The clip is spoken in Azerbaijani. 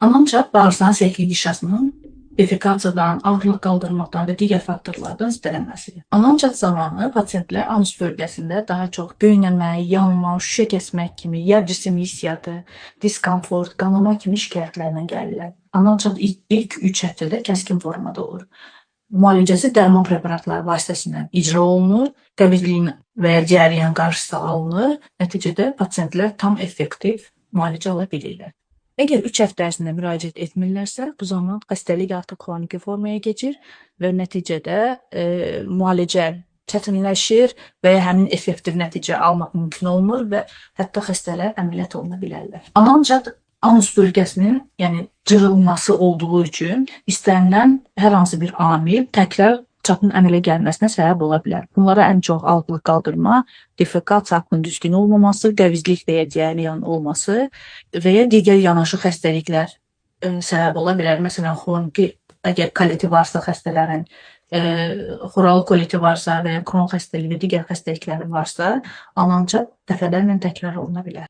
Anal çat bağırsağın səkli qişasının defekasiyadan, ağırlıq qaldırmaqdan və digər faktorlardan zədələnməsidir. Anal çat zamanı pasientlər anus bölgəsində daha çox göynəmə, yanma, şüşə kəsmək kimi, yad cisim hissiyatı, diskomfort, qanama kimi şikayətlərlə gəlirlər. Anal çat ilk 3 həftədə kəskin formada olur. Müalicəsi dərman preparatları vasitəsilə icra olunur, qəbizliyin və ya diareyanın qarşısı alınır. Nəticədə pasientlər tam effektiv müalicə ala bilirlər. Əgər 3 həftə ərzində müraciət etmirlərsə, bu zaman xəstəlik artıq xroniki formaya keçir və nəticədə müalicə çətinləşir və ya həmin effektiv nəticə almaq mümkün olmur və hətta xəstələr əməliyyat oluna bilərlər. Anal çat anus bölgəsinin, yəni cırılması olduğu üçün istənilən hər hansı bir amil təkrar çatın əmələ gəlməsinə səbəb ola bilər. Bunlara ən çox ağırlıq qaldırma, defekasiya aktının düzgün olmaması, qəbizlik və ya diareyanın olması və ya digər yanaşı xəstəliklər səbəb ola bilər. Məsələn, xroniki əgər koliti varsa xəstələrin, xoral koliti varsa və ya Kron xəstəliyi və digər xəstəlikləri varsa, anal çat dəfələrlə təkrar oluna bilər.